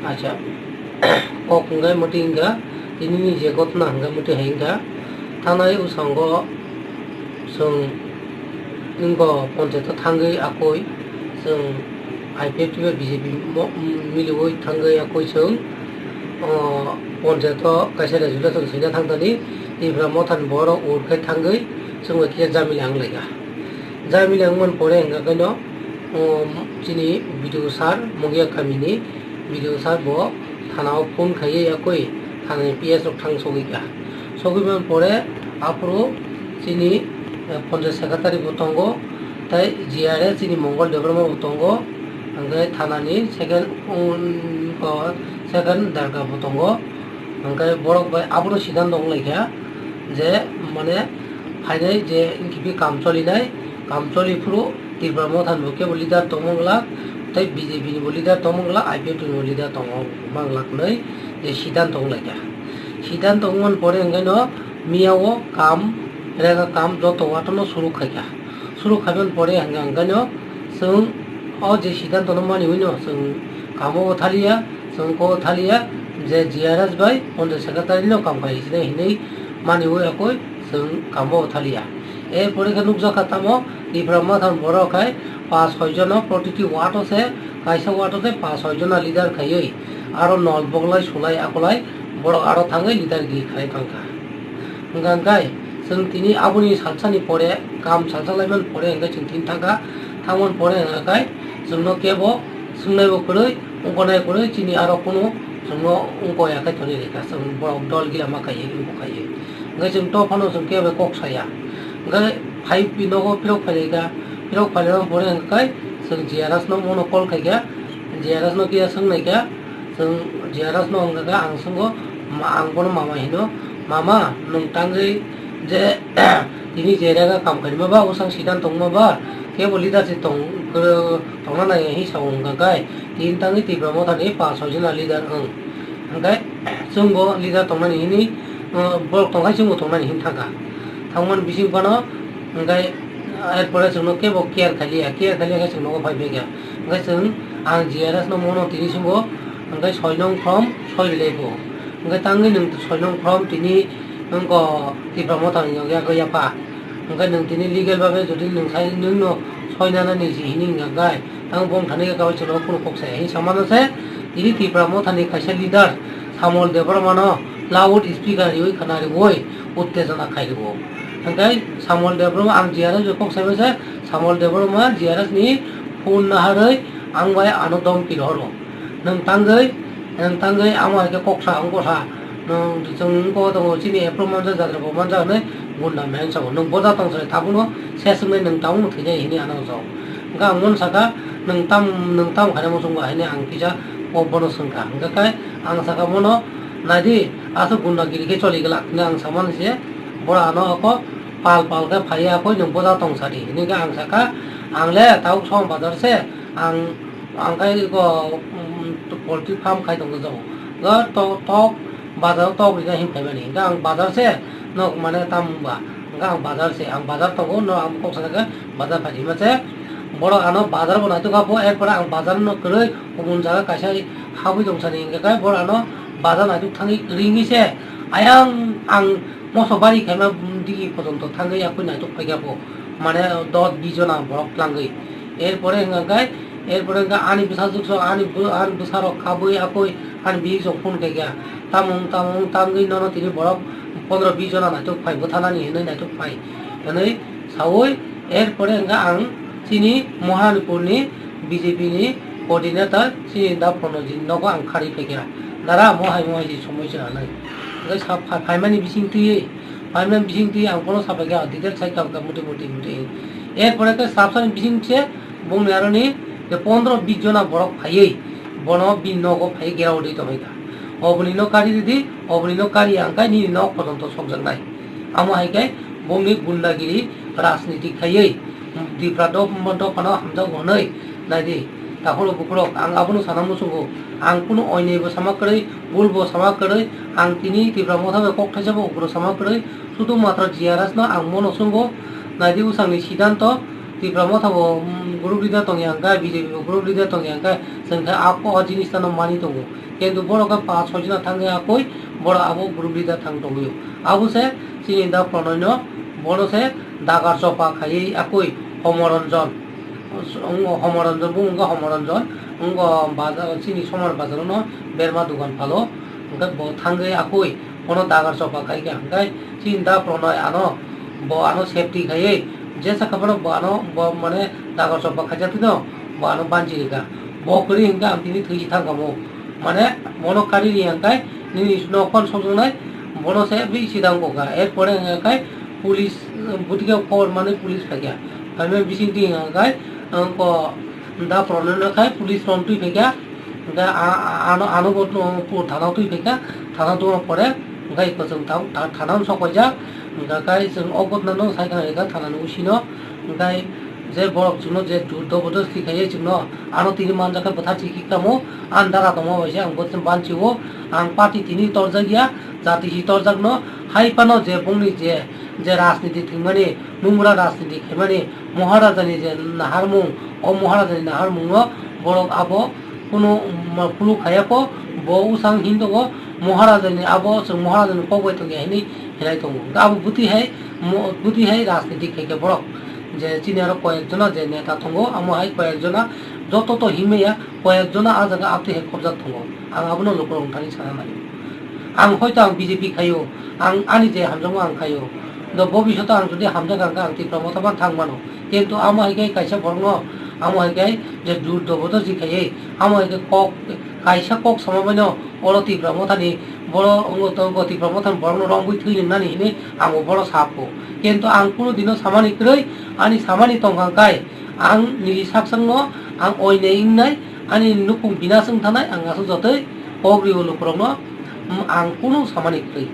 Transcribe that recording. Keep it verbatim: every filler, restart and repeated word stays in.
Acha, kok hingkha muti hingkha, tini ni je gotna hingkha muti hai hingkha, thanai usango chwng wngkha ponchayato thangwi akoi chwng I P F T bai B J P mo-, miliwi thangwi akoi chwng, o, ponchayato kaisa resolution swina thangtani, Tipra Mothani borok ur khe thangwi chwng bai kisa jamili wng laikha. Jamili wngmani pore hingkha khe no, um, chini B D O sir, Mungia kamini B D O sir bo thana o phone khaiwi yakwi thana ni P S rok thang sogwi kha. Sogwi mani pore aphuru chini, eh, panchayat secretary bo tongo, tei G R S chini Mongol Debbarma bo tongo, hingkhe thana ni second, um, o, second darga bo tongo. Hingkhe borok bai abono siddhanto wng lai kha je, mane, phainai je kiphilwi kaam cholinai, kaam choli phuru Tipra Mothani bo kebo leader tongma glak, tei B J P ni bo leader tongma glak, I P F T ni bo leader tongma glak hinwi je siddhanto wng lai kha. Siddhanto wngmani pore hingkhe no miya o kaam, rega kaam joto watano suru khai kha. Suru khaimani pore hingkha hingkhe no chwng o je siddhanto no maniwi no chwng kaam o thaliya, chwng kok thaliya je G R S bai panchayat secretary no kaam khai sinai hinwi maniwi akoi chwng kaam o thaliya. Er pore khe nukjakha tamo Tipra Mothani borok khai pas soi jono protiti ward o se, kaisa ward o se pas soi jona leader khaiwi aro nol boglai sulai akolai borok aro thangwi leader giri khai thangkha. Hingkha hingkhe chwng tini aboni salsani pore, kaam salsa laimani pore hingkhe chwng tini thangkha, thangmani pore hingkha khe chwngno kebo swngnaibo kwrwi, wngkha nai kwrwi chini aro kunu chwngno wngkha ya khe thani rikha, chwng borok dol gila ma khaiwi wngkha khaiwi. Hingkhe chwng to phano chwng kebo kok saya. Hingkhe phai nogo phirok phailaikha, phirok phailaimani pore hingkha khe chwng G R S no mono call khaikha, G R S no kiya swngnaikha, Chwng G R S no wngkha khe ang swngo, ma-, ang bono mama hino, "Mama, nwng tangwi je tini je rega kaam khaima ba, bwsang siddhanto tongma ba, kebo leader se tong, kwrw tongna nai," hinwi sa wngkha khe, tini tangwi Tipra Mothani pas soi jona leader wng. Hwnkhe chwngbo leader tongnani hinwi, uh, borok tongkha chwngbo tongnani hinwi thangkha. Thangmani bising phano hwnkhe, er pore chwngno kebo care khaliya, care khaliya khe chwng nogo phai phaikha. Hwnkhe chwng ang G R S no mono tini swngo, hwnkhe soi nong form soi rwlaibo. Hwnkhe tangwi nwng soi nong form tini wngkha Tipra Mothani yokya gwi yapha. Hwnkhe nwng tini legal babe jodi nwng sai nwngno soi nana niji hinwi wngkha khe, tang bongthani khe kabai chwlo khunu kok sai hinwi samano se tini Tipra Mothani kaisa leader Samol Debbarmano loud speaker riwi khna riwi uttejona khai rwo. Hwnkhe Samol Debbarma ang G R S bai kok saiba se, Samol Debbarma G R S ni phone naharwi ang bai ano domki rohoro. Nwng tangwi, nwng tangwi amo hai khe kok sa, wng kok sa, nwng chwng wng kok tongo, chini approve manjak, jatra bo manjak hinwi gunda meheng sabo. Nwng boja tong sari tabukno ses wngnai, nwng tabukno thwijai hinwi ano jok. Hwnkhe ang bono sakha, "Nwng tam, nwng tam khaina muchungo?" hinwi ang kisa bono swngkha. Hwnkhe khe ang sakha bono, "Naidi, aswk gundagiri khe choli glak," hinwi ang samani se, boro ano ako pal pal khe phaiya, "Akoi nwng boja tong sadi?" hinwi khe ang sakha, "Ang le tabuk song bazar se, ang, ang khe iko, um, poultry farm khai tong jago. Ga to-, tok, bazar o tok rina hin phaimani. Ga ang bazar se, nok mane tam ba. Ga ang bazar se, ang bazar tongo, no ang kok sana khe bazar phai rima se." Borok ano bazar bo naituk kha bo, er pore ang bazar no kwrwi, kubun jaga kaisa habwi tong sani hingkha khe, borok ano bazar naituk thangwi ringwi se, ayang ang moso bari khaima digi pojonto thangwi yakui naituk phaikha bo. Mane dos bis jona borok tlangwi. Er pore hingkha khe, er pore hingkha ani bwsajwk so, ani bw-, ani bwsarok kabui akui ani bihik so phone khaikha. Tamung, tamung, tangwi nono tini borok pondro bis jona naituk phai, bwthanani hinwi naituk phai. Hinwi saui, er pore hingkha ang chini Mohanipurni B J P ni coordinator chini da Pranojit nogo ang kharwi phaikha. Dara, mo hai, mo hai si somoi se hanai. Hingkhe sa-, pha-, phaimani bising twiwi, phaimani bising twiwi ang bono sapai kha, detail sai kha, kha, muti, muti, muti. Er pore khe sabsani bising se bongni aroni je pondro bis jona borok phaiwi bono bini nogo phaiwi gera utwi tongwi kha. Oboni no kari ridi, oboni no kari ang khe nini nok pojonto sokjaknai. Amo hai khe bongni gundagiri rajniti khaiwi Tipra dop-, dophano hamjago hwnwi naidi. Takhoro bukhurok, ang abono sana muchungo. Ang kunu oinai bo sama kwrwi, bul bo sama kwrwi, ang tini Tipra Motha bai kok thaisa bo ukhro sama kwrwi, sudu matra G R S no ang mono chwngo. Naidi, bwsakni siddhanto Tipra Motha bo, mm, group leader tongya hwnkhe, B J P bo group leader tongya hwnkhe, chwng khe ako o jinis no mani tongo. Kintu borok khe paanch soi jona thangwi akoi, borok abo group leader thang tongwi. Abo se chini da Pranay no, bono se dagar chopa khaiwi akoi Homoranjan. Wng Homoranjan, bo wngkha Homoranjan, wngkha bajar, chini Somar bazar no berma dogan phalo, hwnkhe bo thangwi akoi. Bono dagar chopa khai kha, hwnkhe chini da Pranay ano, bo ano safety khaiwi, jesa khe bono, bo ano, bo mane dagar chopa khaijak tino, bo ano banchi rikha. Bo kwrwi hwnkhe ang tini thwi thang kamo. Mane bono kari ri hwnkhe nini nok phano sokjaknai, bono se bisi dang kokha. Erpore hwnkhe police, bwtwi khe khobor mani police phaikha. Phaimani bisingtwi hwnkhe, ang ko da Pranay no khai police rok twi phaikha. Hwnkhe a-, a-, ano, ano bo, uh, thana twi phaikha, thana tongma pore, hwnkhe eko chwng tha-, tha-, thana sok paijak, hwnkhe kai chwng o gotna no sai khna rikha thana ni usino, hwnkhe je borok chwngno je jor jobardasti khaiwi chwngno ano tini manjak khe bwthar chikhi kamo, ang dara tongma bai se ang bo chwng banchi o, ang party tini torjak ya, jati si torjak no, hai phano je bongni je, je rajniti thwimani, mungra rajniti khaimani, Maharaja ni je naharmung, o Maharaja ni naharmung no borok abo kunu, mm, khuluk khaya kho, bo usang hin tongo, Maharaja ni abo chwng Maharaja ni kok bai tongya hinwi hinai tongo. Hwnkhe abo bwtwi hai, mo-, bwtwi hai rajniti khai khe borok je chini aro koyek jona je neta tongo, amo hai koyek jona joto to hinmaya, koyek jona ah jaga amtwi hai khobjak tongo. Ang abono lukurok thani sana nai. Ang hoito ang B J P khaio, ang ani je hamjakma ang khaio. Do bobishoto ang jodi hamjak ang kha ang Tipra Motha ban thang mano. Kintu amo hai khe kaisa borokno, amo hai khe je jor jobardasti khaiwi, amo hai khe kok, kaisa kok sama baino oro Tipra Mothani boro wngo tongo, Tipra Mothani borokno romwi thwi ringnani hinwi ang bo bono sa pho. Kintu ang kunu dino samani kwrwi, ani samani tongkha kai, ang nini sak sakno ang oinai wngnai, ani nukung binas wng thanai, ang aswk jotoi kok rio lukurokno, mm, ang kunu samani kwrwi.